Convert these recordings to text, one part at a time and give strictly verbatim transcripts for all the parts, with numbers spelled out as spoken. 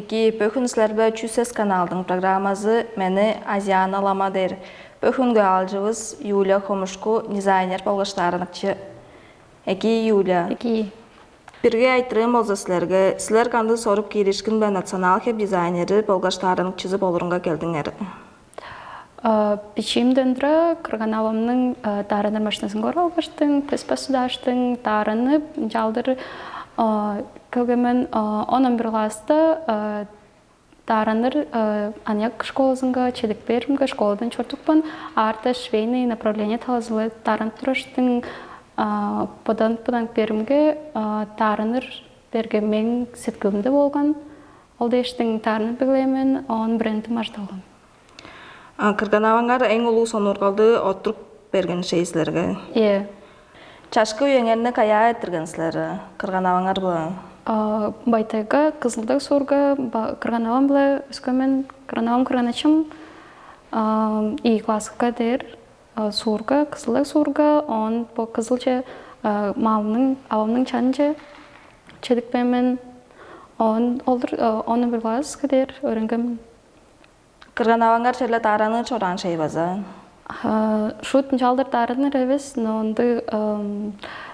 Ки бөхүн силербе Чүсес каналдың программазы мени Азиана Лама дээр. Бөхүнгө аалчывыс Юлия Хомушку, дизайнер болгаш таарыныкчы. Эки Юлия. Эки. Бирге айтырыым болза силерге, силер кандыг сорук кииришкин бе национал хеп дизайнери болгаш таарыныкчызы болурунга келдиңер? Бичиимден тура кырган-авамның даарыныр машиназын көрүп алгаштың, пес-пас судааштың даарынып, ынчалдыр келгенмен. Он он бир класста даарыныр аныяк школазынга чедип бээримге, школадан чорудупкан, аарта швейный направление талазы-биле даарынып тураштың, боданып боданып бээримге, даарыныр берге мээң сеткилимде болган. Ол дээштиң даарынып эгелээн мен, оон брендим ажыдып алган. Кырган-аваңар эң улуг сонуургалды оттуруп берген шей силерге. Ийе. Чашкы үеңерни каяа эрттирген силер, кырган-аваңар-биле? Бай-Тайга, Кызыл-Даг суурга, кырган-авам-биле өскен мен. Кырган-авам, кырган-ачам ийи класска дээр суурга, Кызыл-Даг суурга, оон бо Кызылче мамның, авамның чанынче чедип кээн мен. Оон олдур он бир класска дээр өөренген мен. Кырган-аваңар черле даараныр чораан шей база? Шуут ынчалдыр даараныр эвес, но ындыг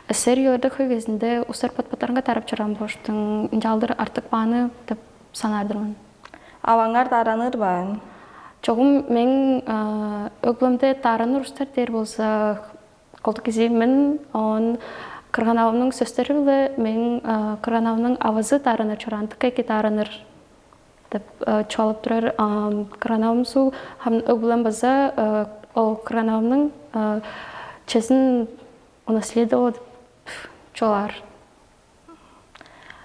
эсер үелерде хөй кезинде улустар бот-боттарынга даарап чораан болуштуң, ынчалдыр артык бааны деп санаар-дыр мен. Аваңар даараныр баан? Чогум мээң өг-бүлемде даараныр улустар дээр болза, колдук кижи мен, оон кырган-авамның сөстери-биле мээң кырган-авамның авазы даараныр чораан, дыка эки даараныр деп чугаалап турар. Кырган-авам суг хам өг-бүлем база ол кырган-авамның чезин унаследовал деп чугаалаар.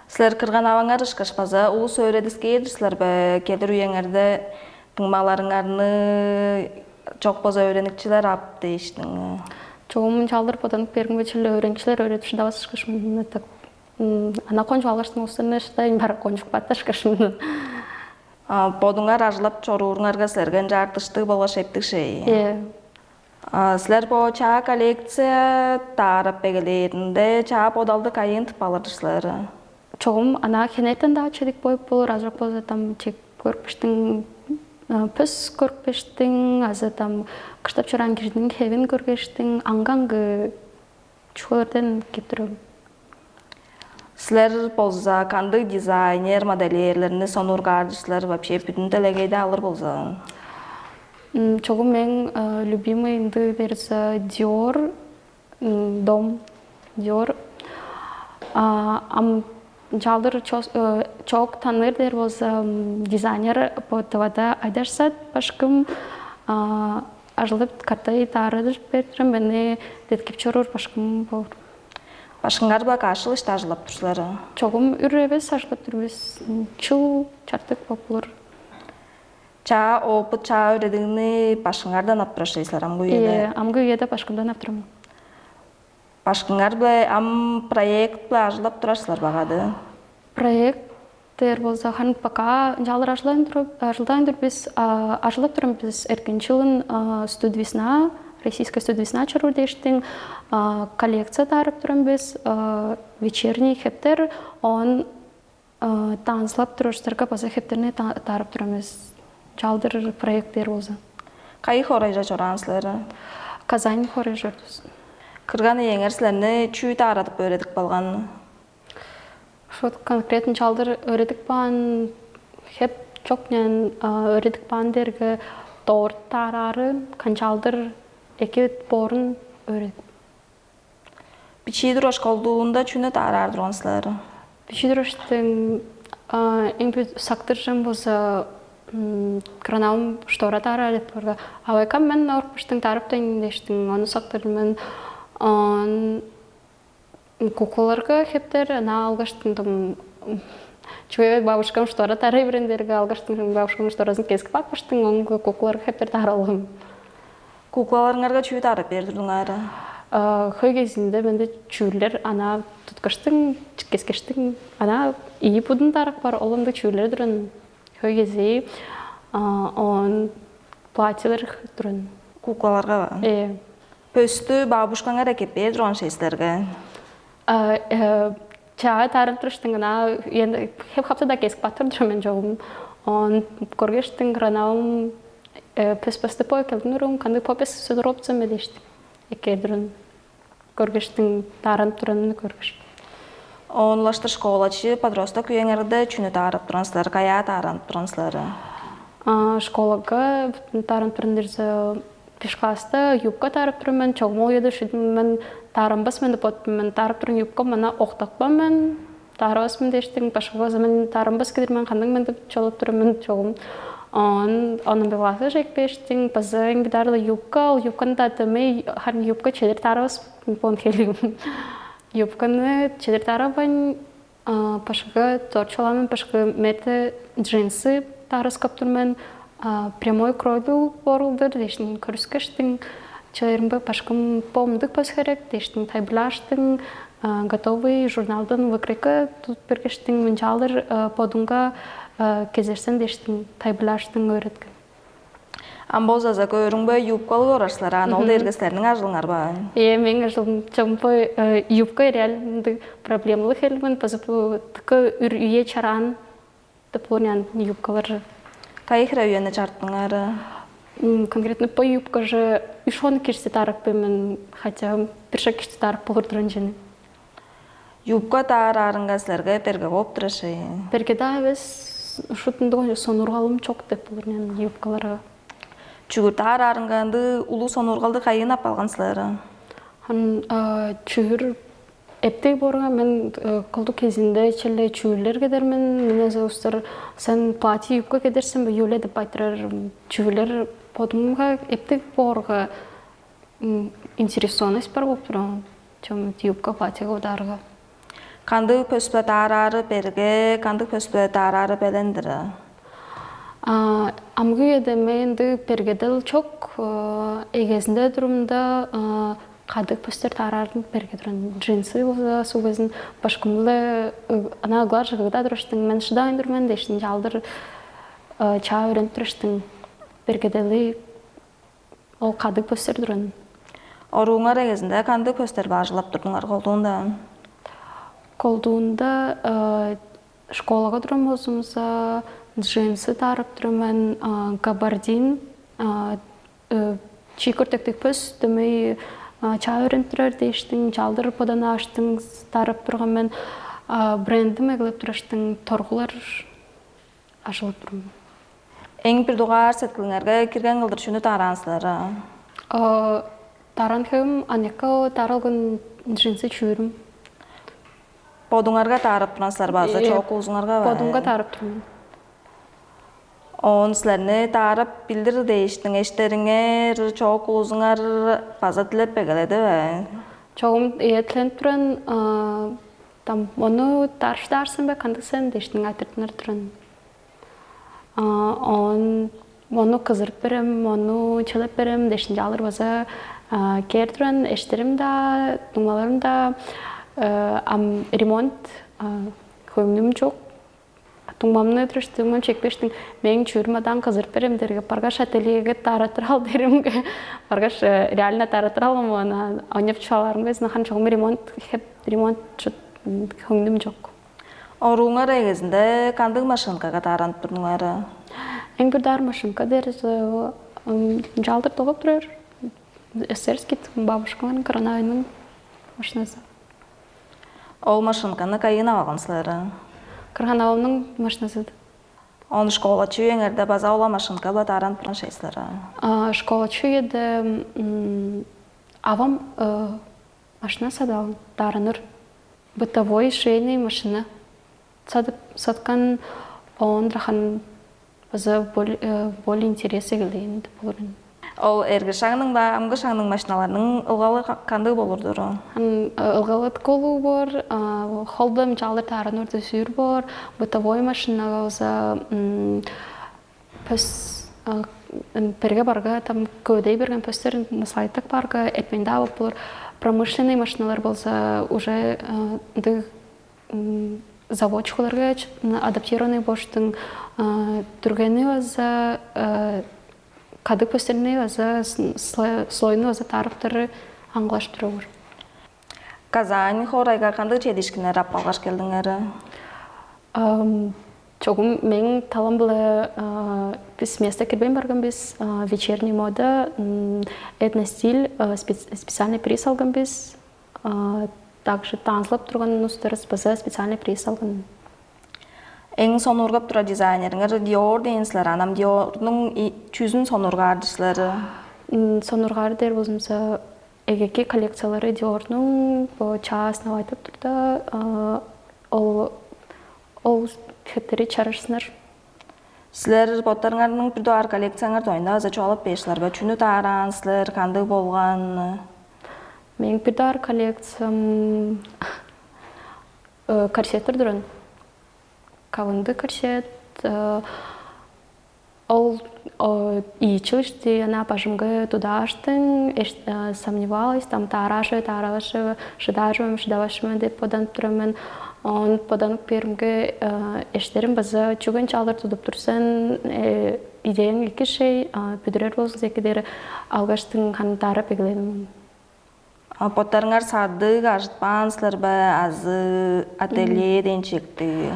Силер кырган-аваңар ышкаш база улус өөредискээр силер бе? Келир үеңерде дуңмаларыңарны чок база өөреникчилер ап дээштиң. Чогум ынчалдыр боданып бергенге, чүгле өөреникчилер өөредип шыдавас ышкаш мен. Ана кончуп алгаштың улустарны шыдайн бар кончуп капташкаш мен. Бодуңар ажылап чорууруңарга силерге ынчаар дыштыг болгаш эптиг шей. Э, Силер бо чаа коллекция таарап эгелээринде чаа бодалдыг кайыын тып алыр силер? Чогум ана хенертен-даа чедик боюп болур, ажок болза там чек көрүпкештиң, пөс көрүпкештиң, азы там кыштап чораан кижиниң хевин көргештиң, аңгы-аңгы чүвелерден кип турар. Силер болза кандыг дизайнер, модельерлерни сонуургаар силер, вообще бүдүн делегейде алыр болза? Чогум мээң любимый ындыг берза Dior, дом Dior. Ам чаалдыр чоок таныыр дээр болза, дизайнер по ТВ-да Айдарсат башкым ажылдап катай даарыдыр бердирем мени деткип чоруур башкым боор. Башкыңар-биле каш чыл иште ажылдап тур силер? Чогум үр эвес ажылдап тур бис. Чыл чартык болуп болур. Чаа опыт, чаа өөредигни башкыңардан ап турар силер амгы үеде? Э, амгы үеде башкымдан ап турам. Башкыңар-биле ам проект-биле ажылдап турар силер багады? Проект дээр болза, харын пока ынчалдыр ажылдайн туруп, ажылдайн тур бис, ажылдап турам бис эргин чылын студвесна, российская студвесна чоруур дээштиң, коллекция даарап турам бис, вечерний хептер, он танцылап турарыстарга база хептерни даарап турам бис. Чаалдыр проект дээр болза. Кайы хорайжа чораан силер? Казань хорайжа чордувус. Кырган иеңер силерни чүү даарадып өөредип калган? Ошо конкретно чалдыр өөредип каан хеп чок, мен өөредип каан дээрге дорт таараары канчалдыр эки боорун өөредип. Бичии туруш колдуунда чүнү даараар турган силер? Бичии туруштуң эң бүт сактыржым болза, кранавым штора даараар деп барга, авайкам мен орпуштуң дарып деңдештиң, ону сактырдым мен. Куклаларга хептер ана алгаштыңдым. Чүге бабушкам штора тарай берендерге алгаштың, бабушкамның шторазын кескип бакпыштың, оңго куклаларга хептер таралгым. Куклаларыңарга чүү тарап бээр турдуңар? Хөй кезинде менде чүүлер ана туткаштың, кескештиң, ана ийи будун тарап бар, ол ында чүүлер туран. Хөй кезии он платьелер туран. Куклаларга ба? Э. Пөстү бабушкаңар экеп бээр турган шей силерге? А, э, Чаа таарып туруштуң ына, хеп хапса да кесип баттыр тур мен чогум. Он көргештиң гранавым пес пасты по келдин урум кандай попес судоропцем медештиң. Эккедирин көргештиң таарынып туранын көргеш. Оон улаштыр школачы подросток үеңерде чүнү таарып туран силер, каяа таарынып туран силер? Школага таарынып туран дерзе, пешкаста юбка таарып туран мен, чогум ол үеде шүдүм мен таарынбас мен деп боттум мен. Таарып туран юбка мана октакпан мен. Таарыбас мен дештиң, башкага мен таарынбас кидир мен, кандыг мен деп чолуп туран мен чогум. Он онун бевазы жекпештиң, база эң бидарлы юбка, ол юбканы да дөмей, харын юбка чедир таарыбас бон хелигим. Юбканы чедир таарабайн, башкага дорчуламын, башкы мерте джинсы таарыскап тур мен. Прямой кройлу борулдур дештиң көрүскештиң, чыырымбы башкым помдук пас херек дештиң тайбылааштың. Готовый журналдын выкройка тут бергештиң, мынчаалыр бодуңга кезерсен дештиң тайбылааштың өөреткен. Ам болзаза көөрүңбе юбкалыг орарсылар, ан ол дээрге силерниң ажылыңар баан? Э, мээң ажылым чомпой юбка реально проблемалык элмин, база бу тыка үр үе чараан деп болур ян юбкалар. Кайы хире үени чарттыңар? Конкретно по юбка же үш он кишти тарык мен, хотя бир шак кишти тарык болур туран жени. Юбка таараарынга силерге берге болуп турар шей? Берге-даа эвес, ушут ындыг сонургалым чок деп болур мен юбкаларга. Чүгүр таараарынга ындыг улуу сонургалды кайыын ап алган силер? Ан чүгүр эптей боорга мен колдук кезинде челе чүүлер кедер мен. Мына устар, сен платье юбка кедерсен бе, Юля деп айтырар. Чүүлер бодумга эптей боорга интересованность бар болуп турган. Чем юбка платьега удаарга. Кандыг пөспе таараары берге, кандыг пөспе таараары белендир? Амгы үеде мен ындыг бергедел чок. Эгезинде турумда кадык пөстер таарарын берге туран, джинсы болза сугезин башкымлы ана ыглар жыгыда турыштың, мен шыдаайн тур мен дешин, жалдыр чаа өөренип турыштың. Бергедели ол кадык пөстер туран. Орууңар эгезинде кандыг пөстер баажылап турдуңар колдуунда? Колдуунда школага турам болзумза, джинсы таарып турам мен, габардин, чиик өртектиг пөс дөмей чаа өөренип турар дээштиң, чаалдыр боданааштың таарып турган мен. Брендим эглеп тураштың торгулар ажылып турам. Эң бир дугаар сеткилиңерге кирген кылдыр чүнү таараан силер? Таран хевим анекка таралгын джинсы чүүрүм. Бодуңарга таарып туран силер база чоок улузуңарга? Бодумга таарып турмун. Оон силерни таарып билдир дээштиң, эштериңер, чоок улузуңар база дилеп эгеледи бе? Чогум ээтиленип туран, там ону таарыштаарсын бе, кандыг сен дээштиң айтырдынар туран. Оон мону кызырып берем, мону чылып берем дешинче алыр база кээр туран эштерим-даа, дуңмаларым-даа. Ам ремонт хөңнүм чок. Дуңмамны туруштууман чекпештиң, мээң чүүрүм адаан кызырып берем дерге, баргаш ательеге таратыр ал деримге, баргаш реально таратыр алган моона. Онеп чугаалаарым безин хан чогум ремонт хеп, ремонт хөңнүм чок. Орууңар эгезинде кандыг машинкага тааранып турдуңар? Эң бир даар машинка дээр, жалдыр тогап турар. Эсерскит бабушкаларның Кырган-Авайның машинасы. Ол машинканы кайыын алган силер? Кырган-Авамның машинасы. Он школачы үеңерде база ола машинка-ла тааран турган шей силер? Школачы үеде авам машина садып алган, даараныр. Бытовой швейный машина садып саткан, оон дырахан база более интерес эгелээн деп болурун. Ол эрги шагның ба, амгы шагның машиналарның ылгалы кандыг болурдур? Ылгалы колу боор, холдом чаалыр таарыныр дөсүүр боор, бытовой машинага база пөс перге барга там көөдей берген пөстер наслайтак барга этмейн-даа болуп болур. Промышленный машиналар болза уже ындыг заводчикларга адаптированный боштуң дүргени база кадык пөстерни база слойну база таарыптары аңгылашып турар. Казань хоорайга кандыг чедиишкиннер ап алгаш келдиңер? Ам, чогум мээң талам-биле, а, бис место кирбейн барган бис, а, вечерний мода, м, этностиль, а, спец- специальный приз алган бис. А, также танцылап турган улустарыбыс база специальный приз алган. Эң сонуургап турар дизайнериңер Dior дээн силер, анам Diorнуң чүзүн сонуургаар силер? М, сонуургаар дээр болзумза, эгеки коллекциялары Diorнуң бо частный айтып турда, а, ол ол хеттери чарышсынар. Силер боттарыңарның бир дугаар коллекцияңар доюнда база чугаалап бээр силер бе? Чүнү таараан силер, кандыг болган? Мээң бир дугаар коллекциям, э, корсеттер турган. Кавындыг корсет, э, ол, о, ийи чыл ишти, ана бажымга тудааштың, эш- э, сомневалась, там таараажы, таараажы, шыдаажы, шыдавашымын деп боданып турам мен. Он боданып беримге, э, эштерим база чүген чаалар тудуп тур сен, э, идеяң эки шей, а, бүдүрер болзуңза эки дээр алгаштың ханы таарап эгеледим. А боттарыңар садыг ажытпаан силер бе, азы ателье дээн чектиг?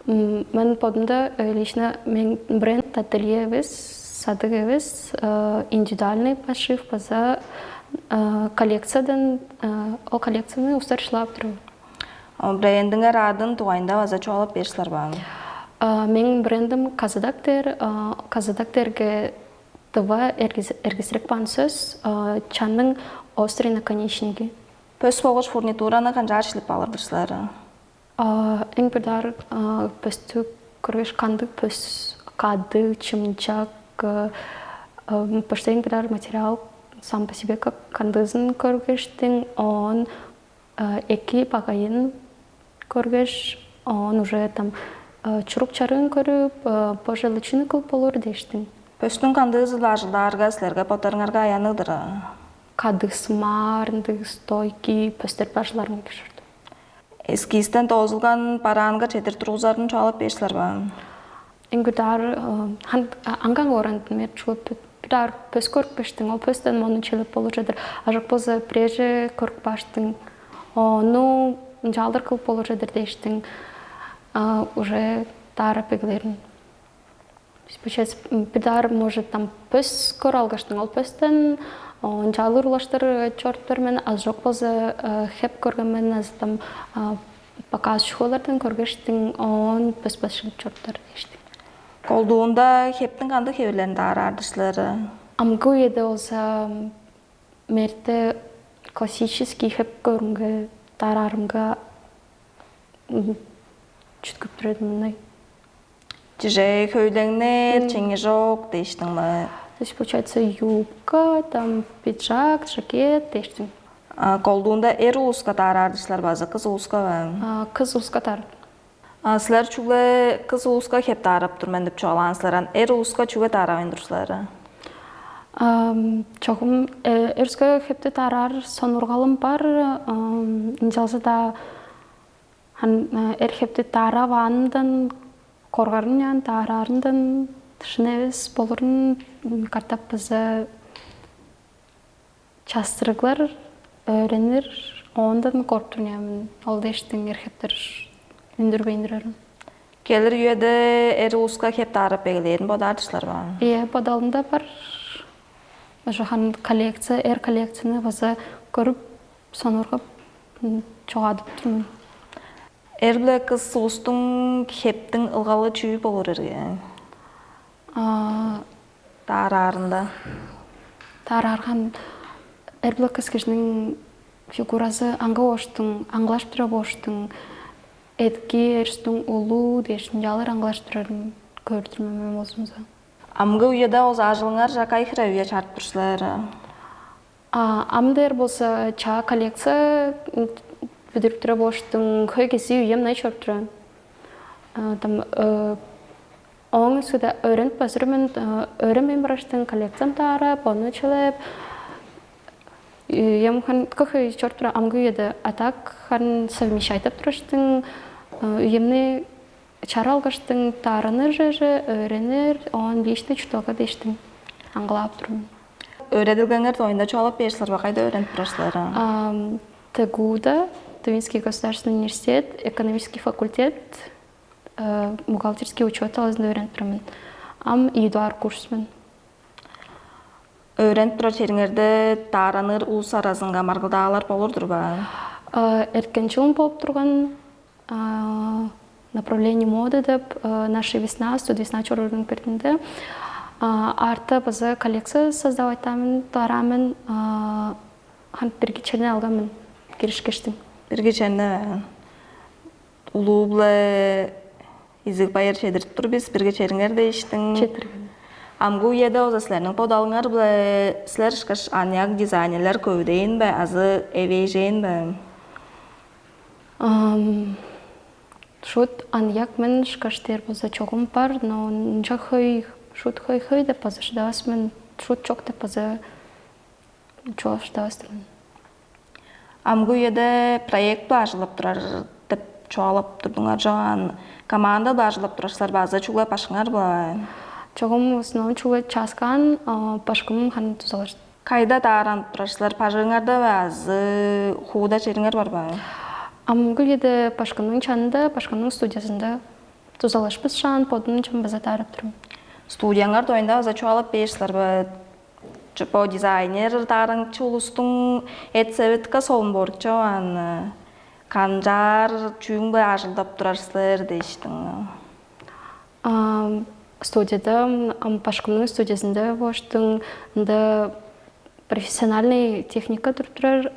М, мен бодумда, э, лично мен бренд ателье эвес, садыг эвес, э, индивидуальный пошив база, э, коллекциядан, э, ол коллекцияны устар шылап туруу. О, брендиңер адын дугайында база чугаалап бээр силер бе? А, мээң брендим Казадак дээр, а, Казадак дээрге тыва эргис- эргисирик баан сөс, а, чанның острый наконечниги. Пөс болгаш фурнитураны канчаар шилип алыр-дыр силер? А, эң бир даар, а, пөстү көргеш, кандыг пөс, кадыг, чымчак, э, э, почти эң бир даар материал сам по себе как кандыызын көргештиң, оон, э, эки багайын көргеш, оон уже там, э, чурук чарыын көрүп, э, боже, лучины кылып болур дээштиң. Пөстүң кандыызы-ла ажылдаарга силерге боттарыңарга аянныг-дыр? Кадыгсымаар ындыг стойки пөстер бажыларың кижирди. Эскизден доозулган бараанга чедир тургузарын чугаалап бээр силер бе? Эң бир даар, э, хан- а- аңгаң ооран мер чугуп бир даар пөс көрүп бештиң, ол пөстен мону челеп болур чедир. Ажык болза, бирээже көрүп бааштың, ону ынчаалдыр кылып болур чедир дээштиң, а, уже даарап эгелерин. Получается, м, бир даар, может, там пөс көр алгаштың, ол пөстен, о, ынчаалыр улаштыр, э, чоруптар мен, аз чок болза, э, хеп көрген мен, аз там, а, показ школалардан көргештиң, оон пөс башкылып чоруптар дээштиң. Колдуунда хептиң кандыг хевирлерин даараар-дыр силер? Амгы үеде болза, мерте классический хеп көрүнге даараарымга, м, чүткүп турар мындай. Чижээ, хөйлеңнер, чеңижок дээштиңме? То есть, получается, юбка, там, пиджак, жакет дээштиң. А, колдуунда эр улуска даараар-дыр силер база кыз улуска бе? А, кыз улуска даар. А, силер чүгле кыз улуска хеп даарап тур мен деп чугаалаан силер, ан эр улуска чүге дааравайн тур силер? Ам, чогум, э, эр улуска хепти даараар сонургалым бар. Ам, ынчалза-даа хан, э, эр хепти даараваанындан коргарын яан даараарындан шын эвес болурун, м, катап база частырыглар өөренир, оондан коргуп турнуям, ол дээштиң эр хептер үндүрбейн турарым. Келир үеде эр улуска хеп даарап эгелээрин бодаар-дыр силер бе? Ийе, бодалымда бар. Ошо хан коллекция, эр коллекцияны база көрүп, сонургап, м, чогаадып тур мен. Эр биле кыс улустуң хептиң ылгалы чүү болур эрге? А, даараарында. Даараарган эр биле кыс кижиниң фигуразы аңгы бооштуң, аңгылашып тура бооштуң, эдки эрстиң улуу дээш, ынчаалар аңгылашып турарын көрдүр мен, мен болзумза. Амгы үеде ол ажылыңар чак кайы хире үе чарып тур силер? А, ам дээр болза, чаа коллекция, м, бүдүрүп тура бооштуң, хөй кезии үем най чоруп турар. А, там, э, ооң өскеде өөренип базыр мен, э, өөренмейн бараштың коллекциям даарап, ону челеп, үем хан көхөй чоруп турар амгы үеде, а так хан совмещайтып тураштың, э, үемни чара алгаштың даарыныр чеже, өөренир, оон личный чуртталга дээштиң аңгылаап тур мен. Өөредилгеңер доюнда чугаалап бээр силер бе, кайда өөренип турар силер? Ам, ТГУ-да, Тувинский государственный университет, экономический факультет, бухгалтерский учет талазында өөренип турар мен. Ам ийи дугаар курс мен. Өөренип турар чериңерде даараныр улус аразынга маргылдаалар болур-дур бе? Эрткен чылын болуп турган направление моды деп, наша весна, студ весна чоруурунуң биринде арта база коллекция создавать мен, даараа мен. Хан бирги черни алган мен киришкештиң. Бирги черни улуу-биле изиг байыр чедирип тур бис, бирге чериңер дээштиң. Четирген. Амгы үеде оза силерниң бодалыңар-биле силер ышкаш аныяк дизайнерлер көвүдээн бе азы эвээжээн бе? Ам, шут аныяк мен ышкаш дээр болза чогум бар, но ынча хөй, шут хөй-хөй деп база шыдавас мен, шут чок деп база чоостаастым. Амгы үеде проект-биле ажылдап турар деп чугаалап турдуңар чогаан. Команда-биле ажылдап турар силер база чүгле башкыңар-биле? Чогум основном чүгле чааскаан башкым ханы тузалашты. Кайда дааранып турар силер? Бажыңарда бе азы хууда чериңер бар бе? Амгы үеде башкымның чанында, башкымның студиясында тузалашпыс шаан бодум чым база даарап турум. Студияңар доюнда база чугаалап бээр силер бе? Бо дизайнер даараңчы улустуң эт-севитке солун борчу аны канчаар чүүң-биле ажылдап турар силер дээштиң. Студияда башкымның студиясында боштуң ында профессиональный техника туруп турар,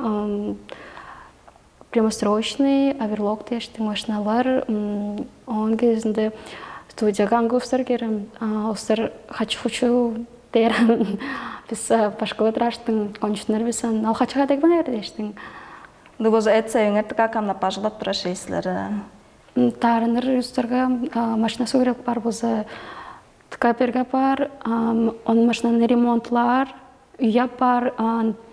прямостроечный, оверлок дээштиң машиналар. Оон кезинде студияга аңгы устар кээрем, устар хачы-хучу дээр. Бис башкыла турааштың кончуттунар бис ан ал хачыга дегбеңер дээштиң. Ындыг болза эт-севиңер дыка камнап бажылап турар шей силер. Таарыныр устарга машинасы көрөк бар болза, тыка берге бар, он машинаны ремонтлаар, үйе бар,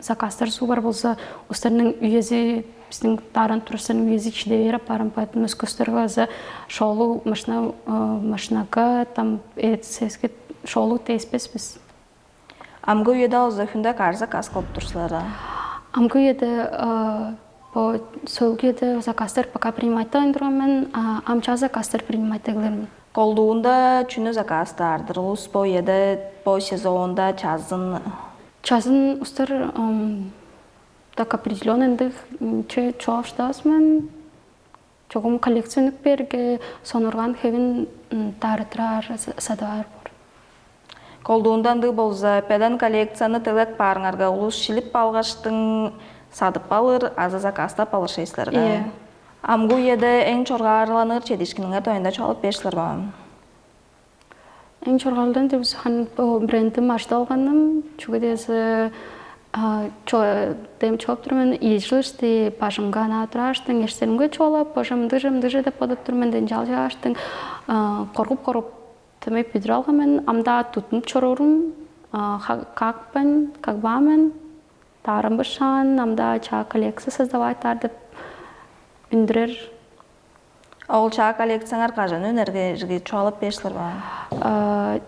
заказдар суу бар болза, устарның үези, биздин дааран турустарның үези чиде бээр аппаарым, поэтому өскөстөргө база шоолу машина, машинага там эт-севиске шоолу дээспеспиз. Амгы үеде алза хүнде каар заказ кылып тур силер? Амгы үеде бо сөөлгү үеде заказдар пока принимать турган мен, ам чаа заказдар принимать кылыр мен. Колдуунда чүнү заказдаардыр улус бо үеде, бо сезонда, чазын? Чазын устар так определённо ындыг че чоокшудавас мен. Чогум коллекционнук берге сонурган хевин даарыттыраар, садып аар боор. Колдуунда ындыг болза, белен коллекцияны тылек баарыңарга улус шилип алгаштың садып алыр азы заказтап алыр шей силерге. Ийе. Амгы үеде эң чоргаарланыр чедишкиниңер доюнда чугаалап бээр силер бе? Эң чоргаалдан дивис хан брендим ажыдып алганым, чүге дээзе дем чоп тур мен ийи жыл ишти бажымга ана турааштың эштеримге чугаалап, божам дыжам дыжа деп бодоп тур мен ден жалчааштың, коргуп коргуп тымай бүдүр алган мен. Амдаа тутунуп чоруурум, какпын, какбаа мен, таарым бышаан, амдаа чаа коллекция создавать аар деп үндүрер. Ол чаа коллекцияңар кажан өнерге чугаалап бээр силер бе?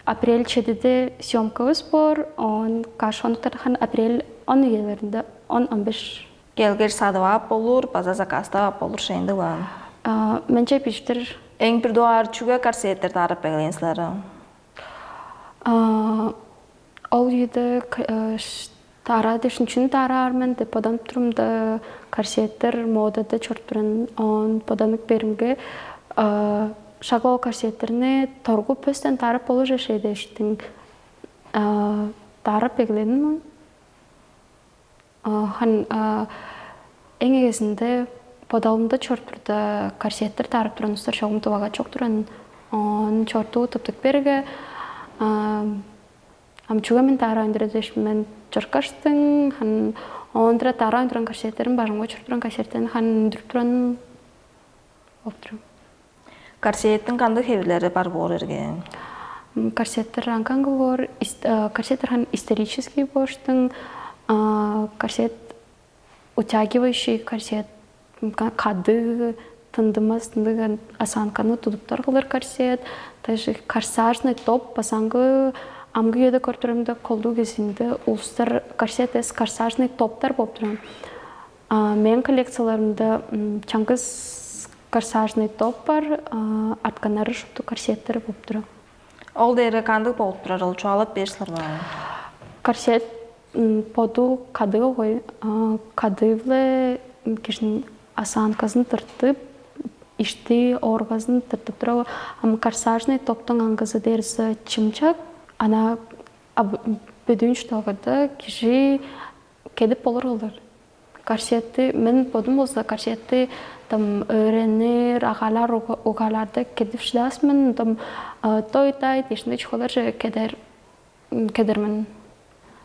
Апрель чедиде съемкабыз боор, он каш онуктархан апрель он үелеринде, он он беш. Келгеш садып ап болур, база заказтап ап болур шейинде баан. Менче биштир. Эң бир дугаар чүге корсеттер таарып бегелейн силер? Ол үеде таараа дешин чүнү таараар мен деп бодонуп турумда, корсеттер модада чорутпуран, оон бодонуп беримге шак ол корсеттерни торгу пөстен таарып болур эшей дээштиң. Таарып эгеледим. Хан эң эгезинде бодалымда чорутурда корсеттер таарып туран устар чогум тубага чок туран, оон чортуу тыптык берге. Ам чүге мен дара өндүрө дээш мен чоркаштың, хан оон дыра дара өндүрөн кассеттерин бажымга чуруп туран кассеттерин хан өндүрүп туран болуп турам. Корсеттиң кандыг хевирлери бар боор эрге? Корсеттер аңкаңгы боор, корсеттер хан исторический бооштуң, корсет утягивающий корсет, кадыг тындымас ындыг осанканы тудуптар кылыр корсет, даже корсажный топ базаңгы амгы үеде көрүп турарымда колдуу кезинде улустар корсет эс корсажный топтар болуп турган. А мен коллекцияларымда чаңгыс корсажный топ бар, артканнары шупту корсеттер болуп турар. Ол дээрге кандыг болуп турар, ол чугаалап бээр силер бе? Корсет боду кадыы гой, кадыы-биле кижиниң осанкасын тыртып, ишти ооргазын тыртып турар. Ам корсажный топтуң аңгызы дээрзе чымчак, ана бүдүүн чыдалгада кижи кедип болур кылдыр. Корсетти мен бодум болза корсетти там өөренир, агаалар угааларда кедип шыдаас мен там той тай дешинде чугааларже кедер кедер мен.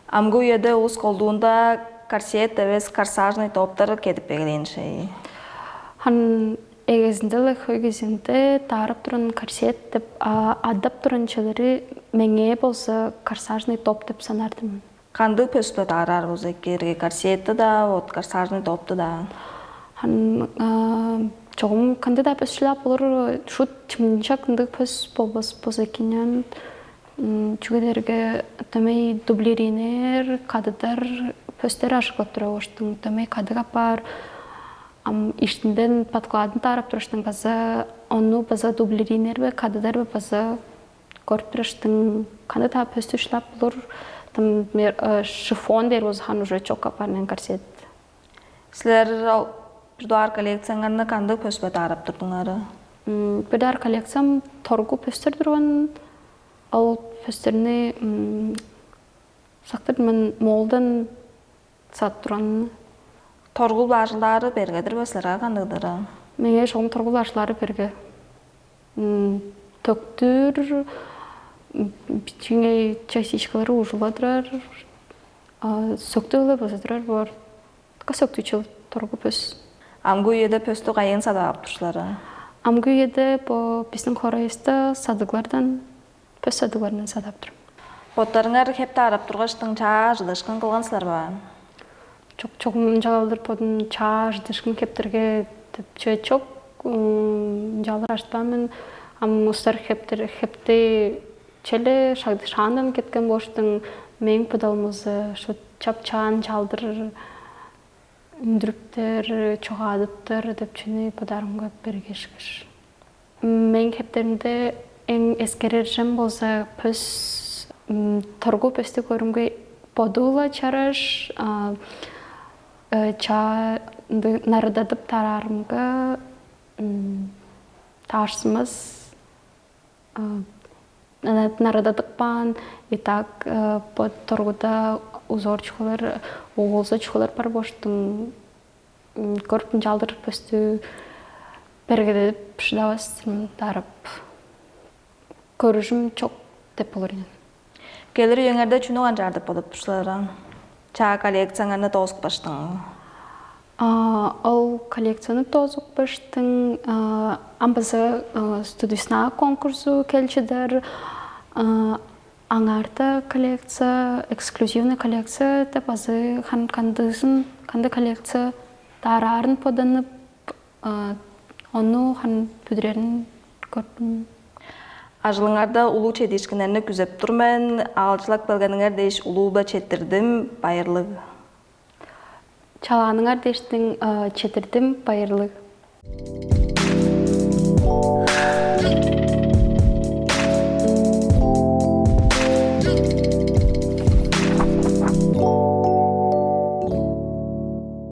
Амгы үеде улус колдуунда корсет эвес корсажный топтар кедип эгелээн шей. Хан эгезинде-ле хөй кезинде таарып туран корсет деп адап туран челери меңээ болза корсажный топ деп санаардым. Кандыг пөс-биле даараар болза эккээрге, корсетти-даа, вот корсажный топту-даа? Хан чогум кандыг-даа пөс шилап болур, шут чымчак ындыг пөс болбас болза экен. Чүге дээрге дөмей дублиринер, кадыдар пөстер ажыглап тура оштуң, дөмей кадык апаар. Ам иштинден подкладын таарап тураштың база ону база дублиринер бе, кадыдар бе база көрүп тураштың кандай-даа пөстү шылап болур. Там шифон дээр болза хан уже чок апарнын корсет. Силер ол бир дугаар коллекцияңарны кандыг пөспе даарап турдуңар? Бир дугаар коллекциям торгу пөстер турган. Ол пөстерни сактыр мен молдан сат турган. Торгул баажылдаары бергедир бе силерге кандыгдыр? Меңээ шогум торгул баажылдаары берге. Төктүр бичиңей частичкалары ужула турар. Сөктү ылы база турар боор. Така сөктүчүл торгу пөс. Амгы үеде пөстү кайын садып ап турсулар? Амгы үеде бо биздин хорайыста садыглардан пөс садыгларынан садап тур. Боттарыңар хеп таарап тургаштың чаа ажыдышкын кылган силер бе? Чок, чогум ынчалдыр бодум чаа ажыдышкын хептерге депче чок. Ынчалдыр ажытпаан мен. Ам устар хептер хепти челе шагды шаандан кеткен болуштуң мээң будалымызы шу чап чаан чалдыр үндүрүптер, чугаадыптар деп чүнү бударымга бергешкиш. Мээң хептеримде эң эскерержем болза пөс торгу пөстү көрүмге бодуула чараш чаанды нарыдадып тараарымга таарсымас. Нарададык баан итак бо торгуда узорчукулар, угулзачукулар бар боштуң көрүп ынчалдыр пөстү бергедедип шыдавас дарып көрүжүм чок деп болур ийин. Келир үеңерде чүнү канчаар деп бодуп турсулар? Чаа коллекцияңарны доозуп баштыңар? Ол коллекцияны доозуп баштың ам база студисна конкурсу келчидер. Аңаарда коллекция, эксклюзивный коллекция деп азы кандыызын кандай коллекция даараарын поданып, ону хан бүдүрерин көрдүм. Ажылыңарда улуу чедиишкиннерни күзеп тур мен. Аалчылап келгениңер дээш улуу-биле четтирдим. Байырлыг. Чалааныңар дээштиң четтирдим. Байырлыг.